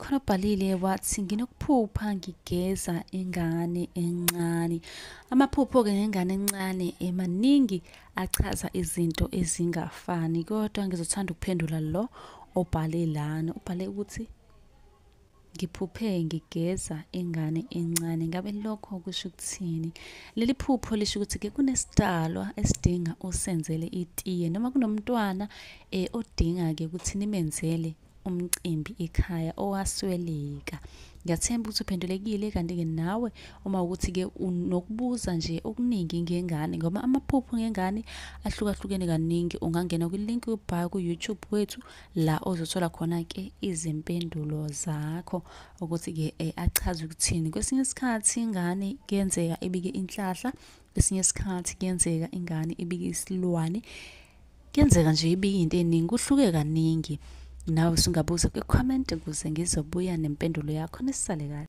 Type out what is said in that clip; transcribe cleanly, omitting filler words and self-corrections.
Khona obhalile wathi nginokuphupha ngigeza ingane encane. Amaphupho-ke ngengane encane emaningi achaza izinto ezingafani, kodwa ngizothanda ukuphendula lo obhale lana. Ubhale ukuthi ngiphuphe ngigeza ingane encane. Ngabe lokho kusho ukuthini? Leli phupho lisho ukuthi-ke kunesidalwa esidinga usenzele itiye noma kunomntwana odinga-ke ukuthi nimenzele umcimbi ekhaya owasweleka. Ngiyathemba ukuthi uphendulekile, kanti-ke nawe uma ukuthi-ke unokubuza nje okuningi ngengane, ngoba amaphupho ngengane ahlukahlukene kaningi, ungangena kwi-link kwi-bio ku-YouTube wethu la ozothola khona-ke izimpendulo zakho ukuthi-ke achaze ukuthini. Kwesinye isikhathi ingane kuyenzeka ibike inhlahla, kwesinye isikhathi kuyenzeka ingane ibike isilwane, kuyenzeka nje ibike into eningi, kuhluke kaningi. Nawe usungabuza kwi-comment ukuze ngizobuya nempendulo yakho. Nisale kahle.